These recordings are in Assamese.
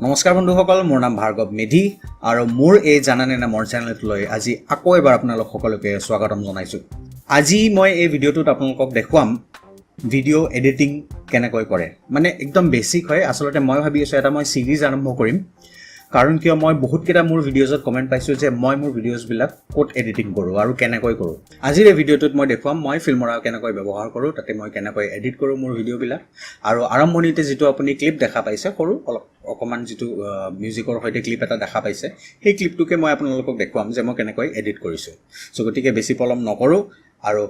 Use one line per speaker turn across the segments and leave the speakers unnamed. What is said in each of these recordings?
নমস্কাৰ বন্ধুসকল, মোৰ নাম ভাৰ্গৱ মেধি আৰু মোৰ এই জানানে নামৰ চেনেলটোলৈ আজি আকৌ এবাৰ আপোনালোক সকলোকে স্বাগতম জনাইছোঁ। আজি মই এই ভিডিঅ'টোত আপোনালোকক দেখুৱাম ভিডিঅ' এডিটিং কেনেকৈ কৰে, মানে একদম বেছিক হয়। আচলতে মই ভাবি আছোঁ এটা মই ছিৰিজ আৰম্ভ কৰিম। কাৰণ কিয়, মই বহুতকেইটা মোৰ ভিডিঅ'জত কমেণ্ট পাইছোঁ যে মই মোৰ ভিডিঅ'জবিলাক ক'ত এডিটিং কৰোঁ আৰু কেনেকৈ কৰোঁ। আজিৰ এই ভিডিঅ'টোত মই দেখুৱাম মই ফিল্মৰা কেনেকৈ ব্যৱহাৰ কৰোঁ, তাতে মই কেনেকৈ এডিট কৰোঁ মোৰ ভিডিঅ'বিলাক। আৰু আৰম্ভণিতে যিটো আপুনি ক্লিপ দেখা পাইছে, সৰু অলপ অকণমান যিটো মিউজিকৰ সৈতে ক্লিপ এটা দেখা পাইছে, সেই ক্লিপটোকে মই আপোনালোকক দেখুৱাম যে মই কেনেকৈ এডিট কৰিছোঁ। চ' গতিকে বেছি পলম নকৰোঁ আৰু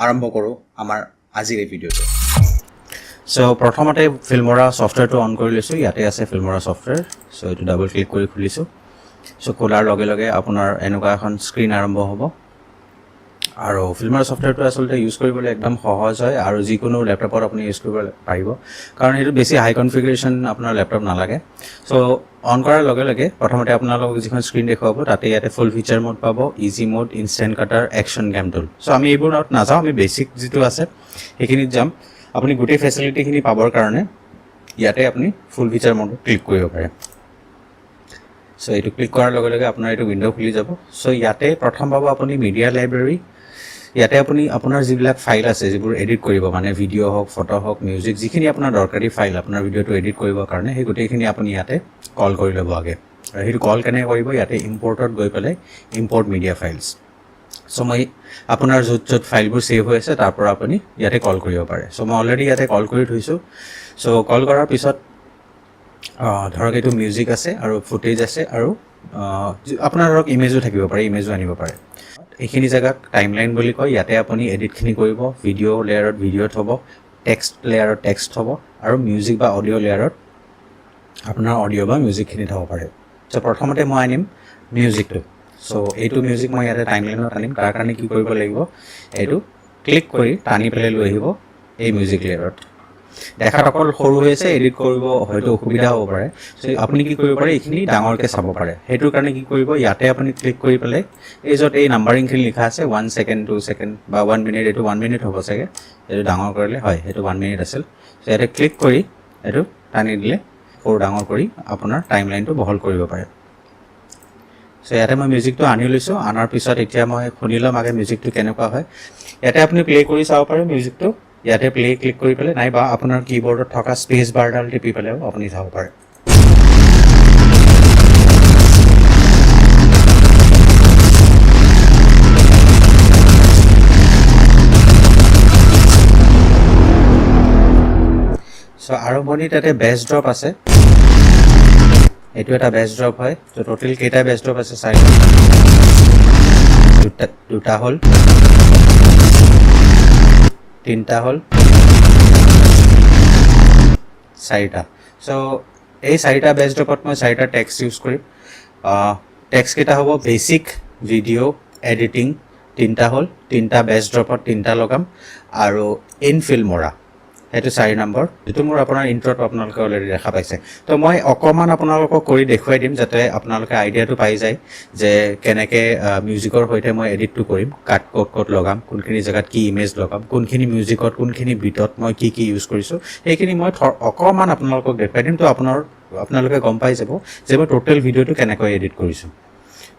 আৰম্ভ কৰোঁ আমাৰ আজিৰ এই ভিডিঅ'টো। চ' প্ৰথমতে ফিল্মৰা ছফ্টৱেৰটো অন কৰি লৈছোঁ। ইয়াতে আছে ফিল্মৰা ছফ্টৱেৰ। চ' এইটো ডাবল ক্লিক কৰি খুলিছোঁ। চ' খোলাৰ লগে লগে আপোনাৰ এনেকুৱা এখন স্ক্ৰীণ আৰম্ভ হ'ব। আৰু ফিল্মৰা ছফ্টৱেৰটো আচলতে ইউজ কৰিবলৈ একদম সহজ হয় আৰু যিকোনো লেপটপত আপুনি ইউজ কৰিব পাৰিব, কাৰণ সেইটো বেছি হাই কনফিগাৰেশ্যন আপোনাৰ লেপটপ নালাগে। চ' অন কৰাৰ লগে লগে প্ৰথমতে আপোনালোকক যিখন স্ক্ৰীণ দেখুৱাব, তাতে ইয়াতে ফুল ফিচাৰ মোড পাব, easy mode, instant cutter, action cam tool। So আমি এইবোৰত নাযাওঁ, আমি বেছিক যিটো আছে সেইখিনিত যাম। আপুনি গোটেই ফেচিলিটিখিনি পাবৰ কাৰণে ইয়াতে আপুনি ফুল ফিচাৰ মোডত ক্লিক কৰিব পাৰে। চ' এইটো ক্লিক কৰাৰ লগে লগে আপোনাৰ এইটো উইণ্ড' খুলি যাব। চ' ইয়াতে প্ৰথম পাব আপুনি মিডিয়া লাইব্ৰেৰী। ইয়াতে আপুনি আপোনাৰ যিবিলাক ফাইল আছে, যিবোৰ এডিট কৰিব, মানে ভিডিঅ' হওক, ফটো হওক, মিউজিক, যিখিনি আপোনাৰ দৰকাৰী ফাইল আপোনাৰ ভিডিঅ'টো এডিট কৰিবৰ কাৰণে, সেই গোটেইখিনি আপুনি ইয়াতে কল কৰি ল'ব আগে। আৰু সেইটো কল কেনেকৈ কৰিব? ইয়াতে ইম্পৰ্টত গৈ পেলাই ইম্পৰ্ট মিডিয়া ফাইলছ। চ' মই আপোনাৰ য'ত য'ত ফাইলবোৰ ছেভ হৈ আছে, তাৰ পৰা আপুনি ইয়াতে কল কৰিব পাৰে। চ' মই অলৰেডি ইয়াতে কল কৰি থৈছোঁ। চ' কল কৰাৰ পিছত ধৰক এইটো মিউজিক আছে আৰু ফুটেজ আছে আৰু আপোনাৰ ধৰক ইমেজো থাকিব পাৰে, ইমেজো আনিব পাৰে। এইখিনি জেগাক টাইমলাইন বুলি কয়। ইয়াতে আপুনি এডিটখিনি কৰিব। ভিডিঅ' লেয়াৰত ভিডিঅ' থ'ব, টেক্সট লেয়াৰত টেক্সট থ'ব আৰু মিউজিক বা অডিঅ' লেয়াৰত আপোনাৰ অডিঅ' বা মিউজিকখিনি থ'ব পাৰে। চ' প্ৰথমতে মই আনিম মিউজিকটো। চ' এইটো মিউজিক মই ইয়াতে টাইমলাইনত আনিম। তাৰ কাৰণে কি কৰিব লাগিব? এইটো ক্লিক কৰি টানি পেলাই লৈ আহিব এই মিউজিক লেয়াৰত। দেখাত অকল সৰু হৈ আছে, এডিট কৰিব হয়তো অসুবিধা হ'ব পাৰে। চ' আপুনি কি কৰিব পাৰে, এইখিনি ডাঙৰকৈ চাব পাৰে। সেইটোৰ কাৰণে কি কৰিব? ইয়াতে আপুনি ক্লিক কৰি পেলাই এই য'ত এই নাম্বাৰিংখিনি লিখা আছে, 1 ছেকেণ্ড, 2 ছেকেণ্ড বা 1 মিনিট, এইটো 1 মিনিট হ'ব চাগে, এইটো ডাঙৰ কৰিলে হয়, সেইটো 1 মিনিট আছিল। চ' ইয়াতে ক্লিক কৰি এইটো টানি দিলে সৰু ডাঙৰ কৰি আপোনাৰ টাইম লাইনটো বহল কৰিব পাৰে। চ' ইয়াতে মই মিউজিকটো আনি লৈছোঁ। আনাৰ পিছত এতিয়া মই শুনি ল'ম আগে মিউজিকটো কেনেকুৱা হয়। ইয়াতে আপুনি প্লে' কৰি চাব পাৰে মিউজিকটো, ইয়াতে প্লে' ক্লিক কৰি পেলাই, নাইবা আপোনাৰ কীবৰ্ডত থকা স্পেচ বাৰডাল টিপি পেলাইও আপুনি চাব পাৰে। চ' আৰম্ভণি তাতে বেছ ড্ৰপ আছে, এইটো এটা বেছ ড্ৰপ হয়। ত' টোটেল কেইটা বেছ ড্ৰপ আছে চাই লওক। দুটা, দুটা হ'ল, তিনিটা হ'ল, চাৰিটা। চ' এই চাৰিটা বেছ ড্ৰপত মই চাৰিটা টেক্সট ইউজ কৰিম। টেক্সটকেইটা হ'ব বেচিক ভিডিঅ' এডিটিং, তিনিটা হ'ল, তিনিটা বেছ ড্ৰপত তিনিটা লগাম। আৰু ইন ফিল্মৰা, সেইটো 4 নম্বৰ, যিটো মোৰ আপোনাৰ ইণ্ট্ৰত আপোনালোকে অলৰেডি দেখা পাইছে। তো মই অকণমান আপোনালোকক কৰি দেখুৱাই দিম, যাতে আপোনালোকে আইডিয়াটো পাই যায় যে কেনেকৈ মিউজিকৰ সৈতে মই এডিটটো কৰিম, কাট ক'ত ক'ত লগাম, কোনখিনি জেগাত কি ইমেজ লগাম, কোনখিনি মিউজিকত কোনখিনি বিটত মই কি কি ইউজ কৰিছোঁ, সেইখিনি মই অকণমান আপোনালোকক দেখুৱাই দিম। তো আপোনালোকে গম পাই যাব যে মই টোটেল ভিডিঅ'টো কেনেকৈ এডিট কৰিছোঁ।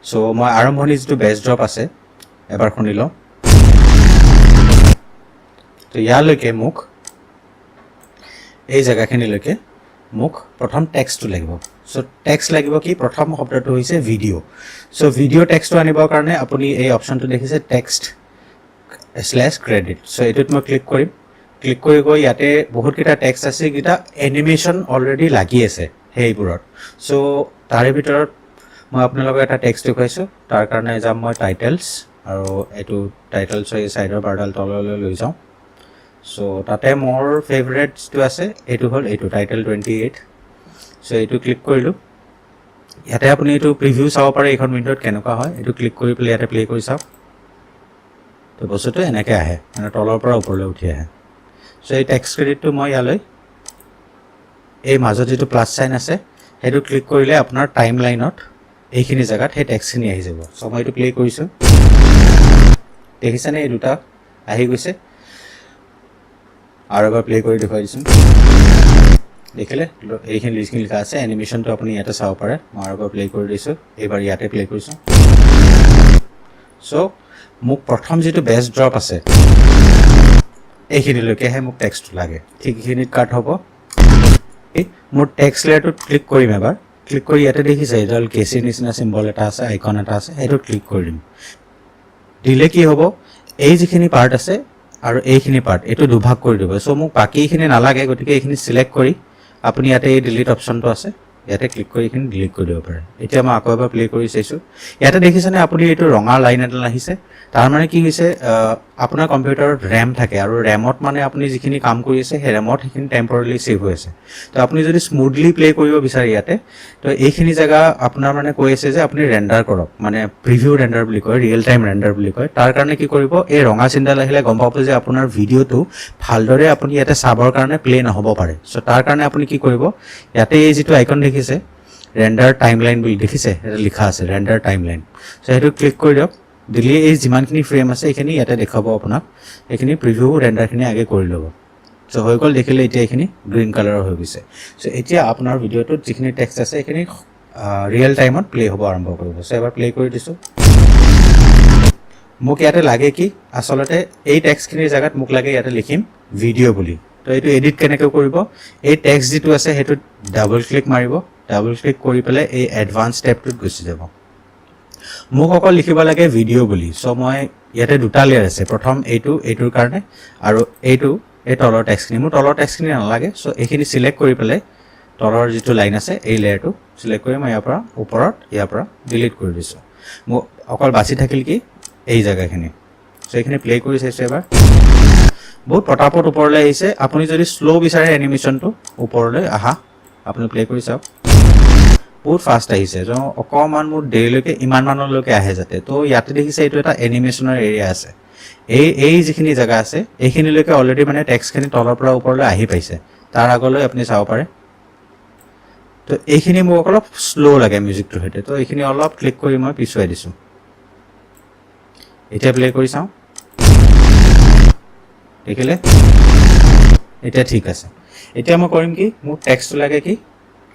চ' মই আৰম্ভণি যিটো বেছ ড্ৰপ আছে, এবাৰ শুনি লওঁ। তো ইয়ালৈকে মোক, এই জেগাখিনিলৈকে মোক প্ৰথম টেক্সটটো লাগিব। চ' টেক্সট লাগিব কি? প্ৰথম শব্দটো হৈছে ভিডিঅ'। চ' ভিডিঅ' টেক্সটটো আনিবৰ কাৰণে আপুনি এই অপশ্যনটো দেখিছে, টেক্সট শ্লেছ ক্ৰেডিট। চ' এইটোত মই ক্লিক কৰিম। ক্লিক কৰি গৈ ইয়াতে বহুতকেইটা টেক্সট আছে, সেইকেইটা এনিমেশ্যন অলৰেডি লাগি আছে সেইবোৰত। চ' তাৰে ভিতৰত মই আপোনালোকক এটা টেক্সট দেখুৱাইছোঁ। তাৰ কাৰণে যাম মই টাইটেলছ আৰু এইটো টাইটেলছৰ এই ছাইডৰ বাৰডাল তললৈ লৈ যাওঁ। চ' তাতে মোৰ ফেভৰেট যিটো আছে, এইটো হ'ল এইটো টাইটেল 28। চ' এইটো ক্লিক কৰিলোঁ। ইয়াতে আপুনি এইটো প্ৰিভিউ চাব পাৰে, এইখন উইণ্ড'ত কেনেকুৱা হয়। এইটো ক্লিক কৰি পেলাই ইয়াতে প্লে' কৰি চাওক। তো বস্তুটো এনেকৈ আহে, মানে তলৰ পৰা ওপৰলৈ উঠি আহে। চ' এই টেক্সট ক্ৰেডিটটো মই ইয়ালৈ এই মাজত যিটো প্লাছ চাইন আছে, সেইটো ক্লিক কৰিলে আপোনাৰ টাইম লাইনত এইখিনি জেগাত সেই টেক্সটখিনি আহি যাব। চ' মই এইটো প্লে' কৰিছোঁ। দেখিছেনে, এই দুটা আহি গৈছে। আৰু এবাৰ প্লে' কৰি দেখুৱাই দিছোঁ। দেখিলে এইখিনি যিখিনি লিখা আছে এনিমেশ্যনটো আপুনি ইয়াতে চাব পাৰে। মই আৰু এবাৰ প্লে' কৰি দিছোঁ, এইবাৰ ইয়াতে প্লে' কৰিছোঁ। চ' মোক প্ৰথম যিটো বেষ্ট ড্ৰপ আছে এইখিনিলৈকেহে মোক টেক্সটটো লাগে, ঠিক এইখিনিত কাট হ'ব। মোৰ টেক্সট লেয়াৰটোত ক্লিক কৰিম এবাৰ, ক্লিক কৰি ইয়াতে দেখিছে এইডাল কেচিৰ নিচিনা চিম্বল এটা আছে, আইকন এটা আছে, সেইটোত ক্লিক কৰি দিম। দিলে কি হ'ব, এই যিখিনি পাৰ্ট আছে আৰু এইখিনি পাৰ্ট এইটো দুভাগ কৰি দিব। চ' মোক বাকীখিনি নালাগে, গতিকে এইখিনি চিলেক্ট কৰি আপুনি ইয়াতে এই ডিলিট অপশ্যনটো আছে, ইয়াতে ক্লিক কৰি এইখিনি ডিলিট কৰি দিব পাৰে। এতিয়া মই আকৌ এবাৰ প্লে' কৰি চাইছোঁ। ইয়াতে দেখিছেনে আপুনি এইটো ৰঙা লাইন এডাল আহিছে, তাৰমানে কি হৈছে, আপোনাৰ কম্পিউটাৰত ৰেম থাকে আৰু ৰেমত মানে আপুনি যিখিনি কাম কৰি আছে সেই ৰেমত সেইখিনি টেম্পৰেলি ছেভ হৈ আছে। তো আপুনি যদি স্মুথলি প্লে' কৰিব বিচাৰে ইয়াতে, তো এইখিনি জেগা আপোনাৰ মানে কৈ আছে যে আপুনি ৰেণ্ডাৰ কৰক, মানে প্ৰিভিউ ৰেণ্ডাৰ বুলি কয়, ৰিয়েল টাইম ৰেণ্ডাৰ বুলি কয়। তাৰ কাৰণে কি কৰিব, এই ৰঙা চিনডাল আহিলে গম পাব যে আপোনাৰ ভিডিঅ'টো ভালদৰে আপুনি ইয়াতে চাবৰ কাৰণে প্লে' নহ'ব পাৰে। চ' তাৰ কাৰণে আপুনি কি কৰিব, ইয়াতে এই যিটো আইকন দেখিছে ৰেণ্ডাৰ টাইম লাইন বুলি দেখিছে, ইয়াতে লিখা আছে ৰেণ্ডাৰ টাইম লাইন। চ' সেইটো ক্লিক কৰি দিয়ক, দিলে এই যিমানখিনি ফ্ৰেম আছে এইখিনি ইয়াতে দেখুৱাব আপোনাক, এইখিনি প্ৰিভিউ ৰেণ্ডাৰখিনি আগে কৰি ল'ব। চ' হৈ গ'ল, দেখিলে এতিয়া এইখিনি গ্ৰীণ কালাৰৰ হৈ গৈছে। চ' এতিয়া আপোনাৰ ভিডিঅ'টোত যিখিনি টেক্সট আছে সেইখিনি ৰিয়েল টাইমত প্লে' হ'ব আৰম্ভ কৰিব। চ' এবাৰ প্লে' কৰি দিছোঁ। মোক ইয়াতে লাগে কি, আচলতে এই টেক্সটখিনিৰ জেগাত মোক লাগে ইয়াতে লিখিম ভিডিঅ' বুলি। তো এইটো এডিট কেনেকৈ কৰিব, এই টেক্সট যিটো আছে সেইটোত ডাবল ক্লিক মাৰিব, ডাবল ক্লিক কৰি পেলাই এই এডভান্স টেবটোত গুচি যাব। মোক অকল লিখিব লাগে ভিডিঅ' বুলি। চ' মই ইয়াতে দুটা লেয়াৰ আছে, প্ৰথম এইটো এইটোৰ কাৰণে আৰু এইটো এই তলৰ টেক্সটখিনি। মোৰ তলৰ টেক্সটখিনি নালাগে, চ' এইখিনি চিলেক্ট কৰি পেলাই তলৰ যিটো লাইন আছে এই লেয়াৰটো চিলেক্ট কৰি মই ইয়াৰ পৰা ওপৰত ইয়াৰ পৰা ডিলিট কৰি দিছোঁ। মোক অকল বাচি থাকিল কি এই জেগাখিনি। চ' এইখিনি প্লে' কৰি চাইছোঁ এবাৰ, বহুত পটাপট ওপৰলৈ আহিছে। আপুনি যদি শ্ল' বিচাৰে এনিমেশ্যনটো ওপৰলৈ আহা, আপুনি প্লে' কৰি চাওক, বহুত ফাষ্ট আহিছে। চ' অকণমান মোৰ দেৰিলৈকে ইমান মানলৈকে আহে যাতে। তো ইয়াতে দেখিছে এইটো এটা এনিমেশ্যনৰ এৰিয়া আছে, এই এই যিখিনি জেগা আছে এইখিনিলৈকে অলৰেডি মানে টেক্সটখিনি তলৰ পৰা ওপৰলৈ আহি পাইছে, তাৰ আগলৈ আপুনি চাব পাৰে। তো এইখিনি মোক অলপ শ্ল' লাগে মিউজিকটোৰ সৈতে, তো এইখিনি অলপ ক্লিক কৰি মই পিছুৱাই দিছোঁ। এতিয়া প্লে' কৰি চাওঁ, দেখিলে এতিয়া ঠিক আছে। এতিয়া মই কৰিম কি, মোক টেক্সটটো লাগে কি,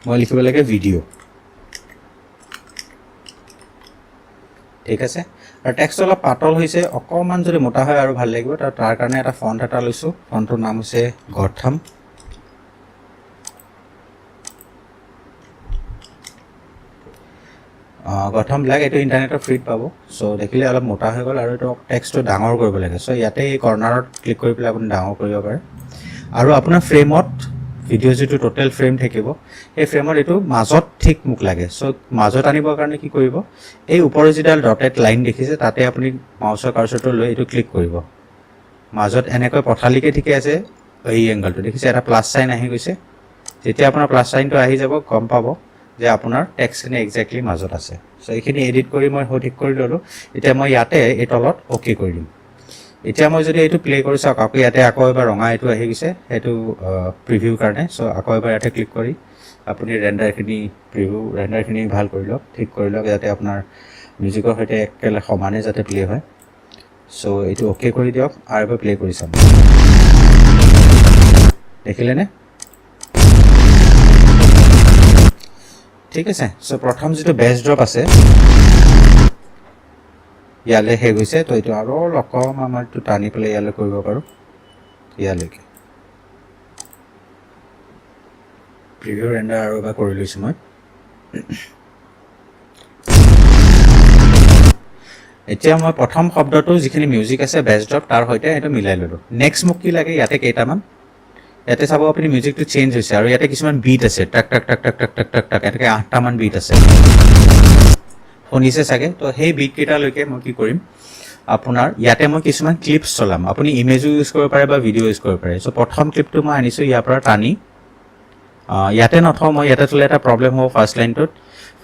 মই লিখিব লাগে ভিডিঅ', ঠিক আছে। আৰু টেক্সটটো অলপ পাতল হৈছে, অকণমান যদি মোটা হয় আৰু ভাল লাগিব। তাৰ কাৰণে এটা ফণ্ট এটা লৈছোঁ, ফণ্টটোৰ নাম হৈছে গথম। গথম ব্লেক, এইটো ইণ্টাৰনেটৰ ফ্ৰীত পাব। চ' দেখিলে অলপ মোটা হৈ গ'ল আৰু এইটো টেক্সটটো ডাঙৰ কৰিব লাগে। চ' ইয়াতে এই কৰ্ণাৰত ক্লিক কৰি পেলাই আপুনি ডাঙৰ কৰিব পাৰে। আৰু আপোনাৰ ফ্ৰেমত ভিডিঅ' যিটো টোটেল ফ্ৰেম থাকিব সেই ফ্ৰেমত এইটো মাজত ঠিক মোক লাগে। চ' মাজত আনিবৰ কাৰণে কি কৰিব, এই ওপৰৰ যিডাল ডটেড লাইন দেখিছে তাতে আপুনি মাউচৰ কাৰ্চৰটো লৈ এইটো ক্লিক কৰিব। মাজত এনেকৈ পথালিকে ঠিকে আছে এই এংগলটো দেখিছে, এটা প্লাছ চাইন আহি গৈছে। যেতিয়া আপোনাৰ প্লাছ চাইনটো আহি যাব গম পাব যে আপোনাৰ টেক্সটখিনি একজেক্টলি মাজত আছে। চ' এইখিনি এডিট কৰি মই সঠিক কৰি ল'লোঁ। এতিয়া মই ইয়াতে এই তলত অ'কে কৰি দিম। এতিয়া মই যদি এইটো প্লে' কৰি চাওক, আকৌ ইয়াতে আকৌ এবাৰ ৰঙা এইটো আহি গৈছে, সেইটো প্ৰিভিউৰ কাৰণে। চ' আকৌ এবাৰ ইয়াতে ক্লিক কৰি আপুনি ৰেণ্ডাৰখিনি প্ৰিভিউ ৰেণ্ডাৰখিনি ভাল কৰি লওক, ঠিক কৰি লওক, যাতে আপোনাৰ মিউজিকৰ সৈতে একেলগে সমানে যাতে প্লে' হয়। চ' এইটো অ'কে কৰি দিয়ক আৰু এবাৰ প্লে' কৰি চাম। দেখিলেনে? ঠিক আছে। চ' প্ৰথম যিটো বেছ ড্ৰপ আছে ইয়ালৈ শেষ হৈছে, তো এইটো আৰু অকণমান আমাৰ এইটো টানি পেলাই ইয়ালৈ কৰিব পাৰোঁ, ইয়ালৈকে প্ৰিভিউ ৰেণ্ডাৰ আৰু এবাৰ কৰি লৈছোঁ মই। এতিয়া মই প্ৰথম শব্দটো যিখিনি মিউজিক আছে বেছ ড্ৰপ তাৰ সৈতে সেইটো মিলাই ল'লোঁ। নেক্সট মোক কি লাগে, ইয়াতে কেইটামান ইয়াতে চাব আপুনি মিউজিকটো চেঞ্জ হৈছে আৰু ইয়াতে কিছুমান বিট আছে, টাক টাক টাক টাক টাক টাক টাক টাক এনেকৈ 8টামান বিট আছে, শুনিছে চাগে। তো সেই বিটকেইটালৈকে মই কি কৰিম, আপোনাৰ ইয়াতে মই কিছুমান ক্লিপছ চলাম। আপুনি ইমেজো ইউজ কৰিব পাৰে বা ভিডিঅ' ইউজ কৰিব পাৰে। চ' প্ৰথম ক্লিপটো মই আনিছোঁ ইয়াৰ পৰা টানি, ইয়াতে নথওঁ মই, ইয়াতে থ'লে এটা প্ৰব্লেম হ'ব। ফাৰ্ষ্ট লাইনটোত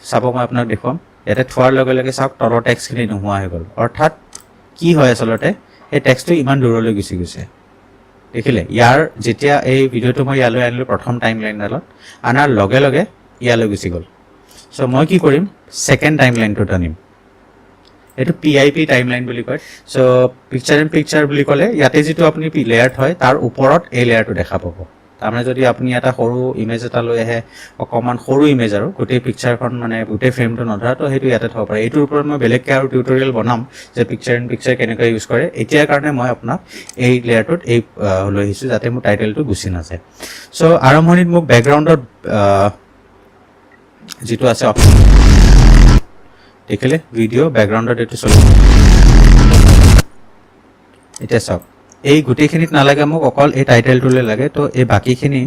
চাব, মই আপোনাক দেখুৱাম। ইয়াতে থোৱাৰ লগে লগে চাওক তলৰ টেক্সটখিনি নোহোৱা হৈ গ'ল। অৰ্থাৎ কি হয়, আচলতে সেই টেক্সটটো ইমান দূৰলৈ গুচি গৈছে। দেখিলে ইয়াৰ যেতিয়া এই ভিডিঅ'টো মই ইয়ালৈ আনিলোঁ প্ৰথম টাইম লাইনডালত অনাৰ লগে লগে ইয়ালৈ গুচি গ'ল। চ' মই কি কৰিম, ছেকেণ্ড টাইম লাইনটোত আনিম। এইটো PIP time line বুলি কয়। চ' পিকচাৰ ইন পিকচাৰ বুলি ক'লে ইয়াতে যিটো আপুনি লেয়াৰ থয় তাৰ ওপৰত এই লেয়াৰটো দেখা পাব। তাৰমানে যদি আপুনি এটা সৰু ইমেজ এটা লৈ আহে, অকণমান সৰু ইমেজ আৰু গোটেই পিকচাৰখন মানে গোটেই ফ্ৰেমটো নধৰা, তো সেইটো ইয়াতে থ'ব পাৰে। এইটোৰ ওপৰত মই বেলেগকৈ আৰু টিউটৰিয়েল বনাম যে পিকচাৰ ইন পিকচাৰ কেনেকৈ ইউজ কৰে। এতিয়াৰ কাৰণে মই আপোনাক এই লেয়াৰটোত এই লৈ আহিছোঁ যাতে মোৰ টাইটেলটো গুচি নাযায়। চ' আৰম্ভণিত মোক বেকগ্ৰাউণ্ডত যিটো আছে অপশ্যন দেখিলে ভিডিঅ' বেকগ্ৰাউণ্ডত এইটো চলিব। এতিয়া চাওক, এই গোটেইখিনিত নালাগে মোক, অকল এই টাইটেলটোলৈ লাগে। তো এই বাকীখিনি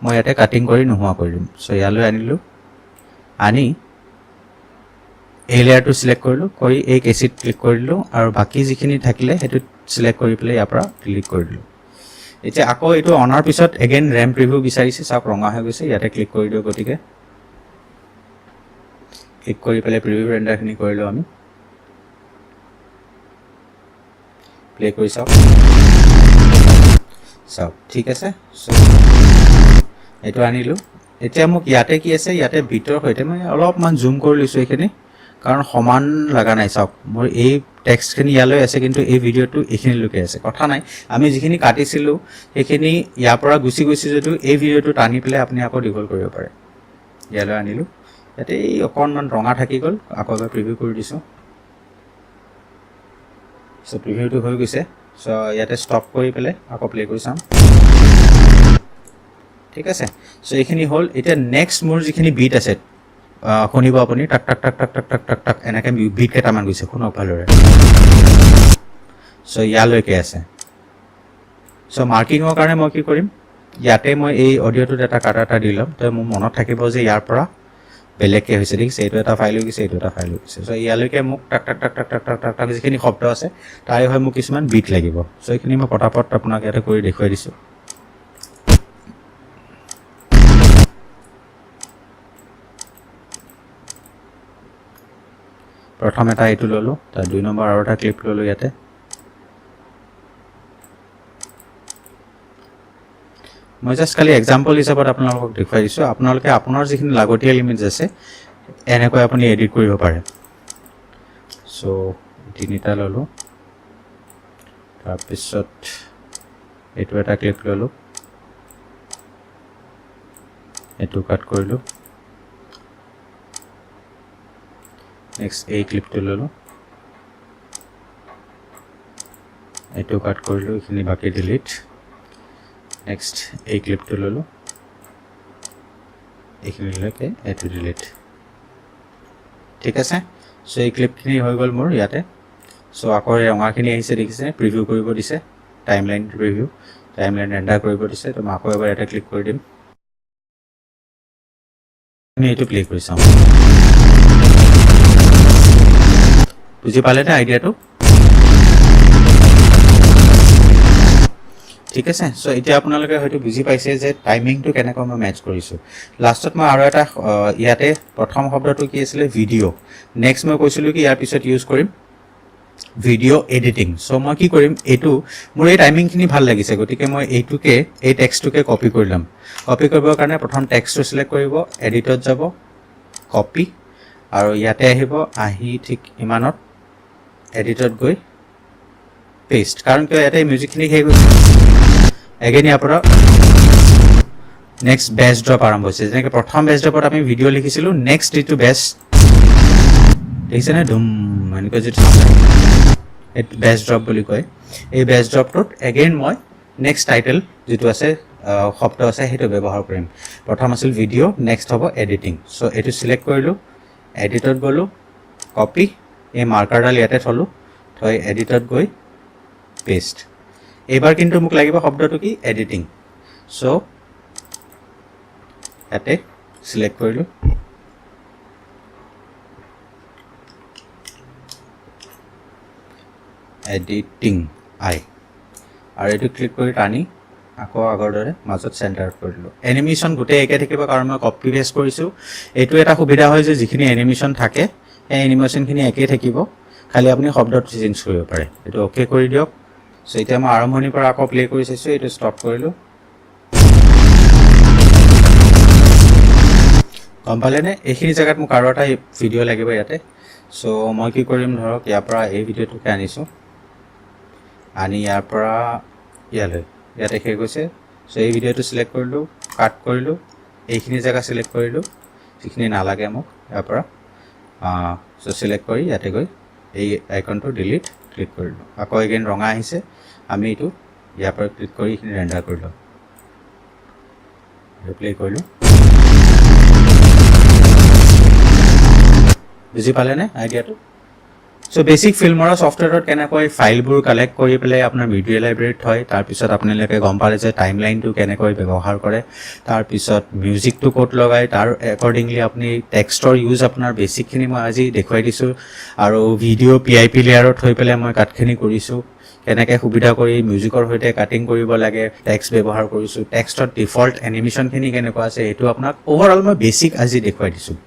মই ইয়াতে কাটিং কৰি নোহোৱা কৰি দিম। চ' ইয়ালৈ আনিলোঁ, আনি এই লেয়াৰটো চিলেক্ট কৰিলোঁ, কৰি এই কেচিত ক্লিক কৰি দিলোঁ আৰু বাকী যিখিনি থাকিলে সেইটোত চিলেক্ট কৰি পেলাই ইয়াৰ পৰা ডিলিট কৰি দিলোঁ। এতিয়া আকৌ এইটো অনাৰ পিছত এগেইন ৰেম প্ৰিভিউ বিচাৰিছে, চাওক ৰঙা হৈ গৈছে, ইয়াতে ক্লিক কৰি দিওঁ। গতিকে ক্লিক কৰি পেলাই প্ৰিভিউ ৰেণ্ডাৰখিনি কৰিলোঁ আমি, প্লে কৰি চাওক, চাওক ঠিক আছে। চ' এইটো আনিলোঁ। এতিয়া মোক ইয়াতে কি আছে, ইয়াতে বিটৰ সৈতে মই অলপমান জুম কৰি লৈছোঁ এইখিনি, কাৰণ সমান লগা নাই। চাওক মোৰ এই টেক্সটখিনি ইয়ালৈ আছে, কিন্তু এই ভিডিঅ'টো এইখিনিলৈকে আছে। কথা নাই, আমি যিখিনি কাটিছিলোঁ সেইখিনি ইয়াৰ পৰা গুচি গৈছে যদিও এই ভিডিঅ'টো টানি পেলাই আপুনি আকৌ দীঘল কৰিব পাৰে। ইয়ালৈ আনিলোঁ, ইয়াতে এই অকণমান ৰঙা থাকি গ'ল, আকৌ এবাৰ প্ৰিভিউ কৰি দিছোঁ। চ' প্ৰিভিউটো হৈ গৈছে। চ' ইয়াতে ষ্টপ কৰি পেলাই আকৌ প্লে কৰি চাম। ঠিক আছে। চ' এইখিনি হ'ল। এতিয়া নেক্সট মোৰ যিখিনি বিট আছে, শুনিব আপুনি টাক টাক টাক টাক টাক টাক টাক টাক এনেকৈ বিট কেইটামান গৈছে, শুনক ভালদৰে। চ' ইয়ালৈকে আছে। চ' মাৰ্কিঙৰ কাৰণে মই কি কৰিম, ইয়াতে মই এই অডিঅ'টোত এটা কাটা এটা দি ল'ম, তো মোৰ মনত থাকিব যে ইয়াৰ পৰা বেলেগকৈ হৈছে। দেখিছে, এইটো এটা ফাইল হৈ গৈছে, এইটো এটা ফাইল হৈ গৈছে। চ' ইয়ালৈকে মোক টাক টাক টাক টাক টাক টাক টাক টাক যিখিনি শব্দ আছে তাৰে হৈ মোক কিছুমান বিট লাগিব। চ' এইখিনি মই পটাপট আপোনাক ইয়াতে কৰি দেখুৱাই দিছোঁ। প্ৰথম এটা এইটো ল'লোঁ, তাৰ 2 নম্বৰ আৰু এটা ক্লিপ ল'লোঁ ইয়াতে। মই জাষ্ট খালি এক্সাম্পল হিচাপত আপোনালোকক দেখুৱাই দিছোঁ। আপোনালোকে আপোনাৰ যিখিনি লাগতিয়াল ইমেজ আছে এনেকৈ আপুনি এডিট কৰিব পাৰে। চ' তিনিটা ল'লোঁ, তাৰপিছত এইটো এটা ক্লিপ ল'লোঁ, এইটো কাট কৰিলোঁ, নেক্সট এই ক্লিপটো ল'লোঁ, এইটো কাট কৰিলোঁ, এইখিনি বাকী ডিলিট। নেক্সট এই ক্লিপটো ল'লোঁ, এইখিনিলৈকে এইটো ডিলিট। ঠিক আছে। চ' এই ক্লিপখিনি হৈ গ'ল মোৰ ইয়াতে। চ' আকৌ এই ৰঙাখিনি আহিছে, দেখিছে, প্ৰিভিউ কৰিব দিছে, টাইমলাইন প্ৰিভিউ, টাইমলাইন ৰেণ্ডাৰ কৰিব দিছে। তো মই আকৌ এবাৰ ইয়াতে ক্লিক কৰি দিম, আমি এইটো প্লে কৰি চাওঁ। বুজি পালেনে আইডিয়াটো? ঠিক আছে। চ' এতিয়া আপোনালোকে হয়তো বুজি পাইছে যে টাইমিংটো কেনেকৈ মই মেটচ কৰিছোঁ। লাষ্টত মই আৰু এটা ইয়াতে প্ৰথম শব্দটো কি আছিলে, ভিডিঅ'। নেক্সট মই কৈছিলোঁ কি ইয়াৰ পিছত ইউজ কৰিম ভিডিঅ' এডিটিং। চ' মই কি কৰিম, এইটো মোৰ এই টাইমিংখিনি ভাল লাগিছে, গতিকে মই এইটোকে, এই টেক্সটোকে কপি কৰি ল'ম। কপি কৰিবৰ কাৰণে প্ৰথম টেক্সটো চিলেক্ট কৰিব, এডিটত যাব, কপি, আৰু ইয়াতে আহিব, আহি ঠিক ইমানত এডিটত গৈ পেষ্ট, কাৰণ কিয় ইয়াতে মিউজিকখিনি শেষ হৈছে। এগেইন ইয়াৰ পৰা নেক্সট বেছ ড্ৰপ আৰম্ভ হৈছে। যেনেকৈ প্ৰথম বেছ ড্ৰপত আমি ভিডিঅ' লিখিছিলোঁ, নেক্সট যিটো বেছ দেখিছেনে, ধুম এনেকৈ যিটো চাউণ্ড আহে, এইটো বেছ ড্ৰপ বুলি কয়। এই বেছ ড্ৰপটোত এগেইন মই নেক্সট টাইটেল যিটো আছে, শব্দ আছে, সেইটো ব্যৱহাৰ কৰিম। প্ৰথম আছিল ভিডিঅ', নেক্সট হ'ব এডিটিং। চ' এইটো চিলেক্ট কৰিলোঁ, এডিটত গ'লোঁ, কপি, এই মাৰ্কাৰডাল ইয়াতে থ'লোঁ, থৈ এডিটত গৈ পেষ্ট। এইবাৰ কিন্তু মোক লাগিব শব্দটো কি, এডিটিং। চ' ইয়াতে চিলেক্ট কৰিলোঁ, এডিটিং আই, আৰু এইটো ক্লিক কৰি টানি আকৌ আগৰ দৰে মাজত চেণ্টাৰত কৰি দিলোঁ। এনিমেশ্যন গোটেই একে থাকিব, কাৰণ মই কপি পেষ্ট কৰিছোঁ। এইটো এটা সুবিধা হয় যে যিখিনি এনিমেশ্যন থাকে সেই এনিমেশ্যনখিনি একেই থাকিব, খালি আপুনি শব্দটো চেঞ্জ কৰিব পাৰে। এইটো অ'কে কৰি দিয়ক। চ' এতিয়া মই আৰম্ভণিৰ পৰা আকৌ প্লে কৰি চাইছোঁ, এইটো ষ্টপ কৰিলোঁ। গম পালেনে? এইখিনি জেগাত মোক আৰু এটা ভিডিঅ' লাগিব ইয়াতে। চ' মই কি কৰিম, ধৰক ইয়াৰ পৰা এই ভিডিঅ'টোকে আনিছোঁ, আনি ইয়াৰ পৰা ইয়ালৈ, ইয়াতে শেষ হৈছে।
চ' এই ভিডিঅ'টো চিলেক্ট কৰিলোঁ, কাট কৰিলোঁ, এইখিনি জেগা চিলেক্ট কৰিলোঁ, যিখিনি নালাগে মোক ইয়াৰ পৰা। চ' চিলেক্ট কৰি ইয়াতে গৈ এই আইকনটো ডিলিট ক্লিক কৰিলোঁ। আকৌ এগেইন ৰঙা আহিছে। আমি এইটো ইয়াৰ পৰা ক্লিক কৰি এইখিনি ৰেণ্ডাৰ কৰি লওঁ, প্লে কৰিলোঁ। বুজি পালেনে আইডিয়াটো? চ' বেচিক ফিল্মৰা ছফ্টৱেৰত কেনেকৈ ফাইলবোৰ কালেক্ট কৰি পেলাই আপোনাৰ ভিডিঅ' লাইব্ৰেৰীত থয়, তাৰপিছত আপোনালোকে গম পালে যে টাইম লাইনটো কেনেকৈ ব্যৱহাৰ কৰে, তাৰপিছত মিউজিকটো ক'ত লগায়, তাৰ একৰ্ডিংলি আপুনি টেক্সটৰ ইউজ, আপোনাৰ বেচিকখিনি মই আজি দেখুৱাই দিছোঁ। আৰু ভিডিঅ' পিআইপি লেয়াৰত থৈ পেলাই মই কাটখিনি কৰিছোঁ, কেনেকৈ সুবিধা কৰি মিউজিকৰ সৈতে কাটিং কৰিব লাগে, টেক্সট ব্যৱহাৰ কৰিছোঁ, টেক্সটত ডিফল্ট এনিমেশ্যনখিনি কেনেকুৱা আছে, সেইটো আপোনাক অ'ভাৰঅল মই বেচিক আজি দেখুৱাই দিছোঁ।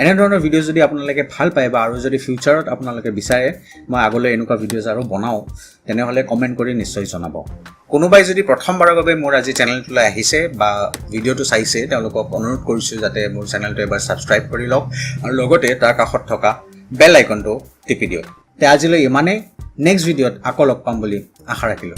এনেধৰণৰ ভিডিঅ' যদি আপোনালোকে ভাল পায় বা আৰু যদি ফিউচাৰত আপোনালোকে বিচাৰে মই আগলৈ এনেকুৱা ভিডিঅ'জ আৰু বনাওঁ, তেনেহ'লে কমেণ্ট কৰি নিশ্চয় জনাব। কোনোবাই যদি প্ৰথমবাৰৰ বাবে মোৰ আজি চেনেলটোলৈ আহিছে বা ভিডিঅ'টো চাইছে, তেওঁলোকক অনুৰোধ কৰিছোঁ যাতে মোৰ চেনেলটো এবাৰ ছাবস্ক্ৰাইব কৰি লওক আৰু লগতে তাৰ কাষত থকা বেল আইকনটো টিপি দিয়ক। তে আজিলৈ ইমানেই। নেক্সট ভিডিঅ'ত আকৌ লগ পাম বুলি আশা ৰাখিলোঁ।